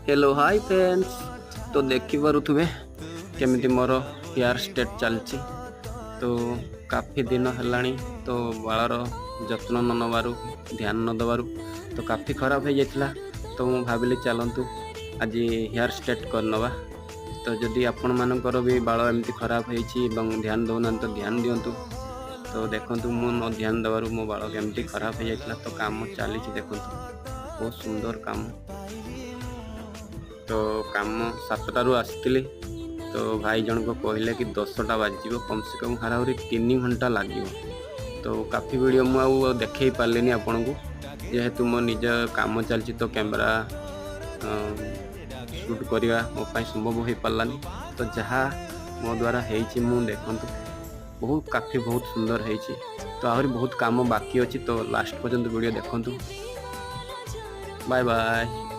Hello, high friends. ତ ଦେଖିପାରୁଥିବେ କେମିତି ମୋର ହେୟାର ଷ୍ଟ୍ରେଟ୍ ଚାଲିଛି। ତ କାଫି ଦିନ ହେଲାଣି, ତ ବାଳର ଯତ୍ନ ନ ନେବାରୁ, ଧ୍ୟାନ ନ ଦେବାରୁ ତ କାଫି ଖରାପ ହେଇଯାଇଥିଲା। ତ ମୁଁ ଭାବିଲି, ଚାଲନ୍ତୁ ଆଜି ହେୟାର ଷ୍ଟ୍ରେଟ୍ କରିନେବା। ତ ଯଦି ଆପଣମାନଙ୍କର ବି ବାଳ ଏମିତି ଖରାପ ହେଇଛି ଏବଂ ଧ୍ୟାନ ଦେଉନାହାନ୍ତି, ତ ଧ୍ୟାନ ଦିଅନ୍ତୁ। ତ ଦେଖନ୍ତୁ, ମୁଁ ନ ଧ୍ୟାନ ଦେବାରୁ ମୋ ବାଳ କେମିତି ଖରାପ ହେଇଯାଇଥିଲା। ତ କାମ ଚାଲିଛି, ଦେଖନ୍ତୁ, ବହୁତ ସୁନ୍ଦର କାମ। ତ କାମ 7ଟାରୁ ଆସିଥିଲି, ତ ଭାଇ ଜଣକ କହିଲେ କି 10ଟା ବାଜିବ, କମ୍ ସେ କମ୍ ହାରାହାରି 3 ଘଣ୍ଟା ଲାଗିବ। ତ କାଫି ଭିଡ଼ିଓ ମୁଁ ଆଉ ଦେଖେଇ ପାରିଲିନି ଆପଣଙ୍କୁ, ଯେହେତୁ ମୋ ନିଜ କାମ ଚାଲିଛି, ତ କ୍ୟାମେରା ସୁଟ୍ କରିବା ମୋ ପାଇଁ ସମ୍ଭବ ହୋଇପାରିଲାନି। ତ ଯାହା ମୋ ଦ୍ୱାରା ହେଇଛି ମୁଁ, ଦେଖନ୍ତୁ, ବହୁତ କାଫି ବହୁତ ସୁନ୍ଦର ହେଇଛି। ତ ଆହୁରି ବହୁତ କାମ ବାକି ଅଛି, ତ ଲାଷ୍ଟ ପର୍ଯ୍ୟନ୍ତ ଭିଡ଼ିଓ ଦେଖନ୍ତୁ। Bye bye.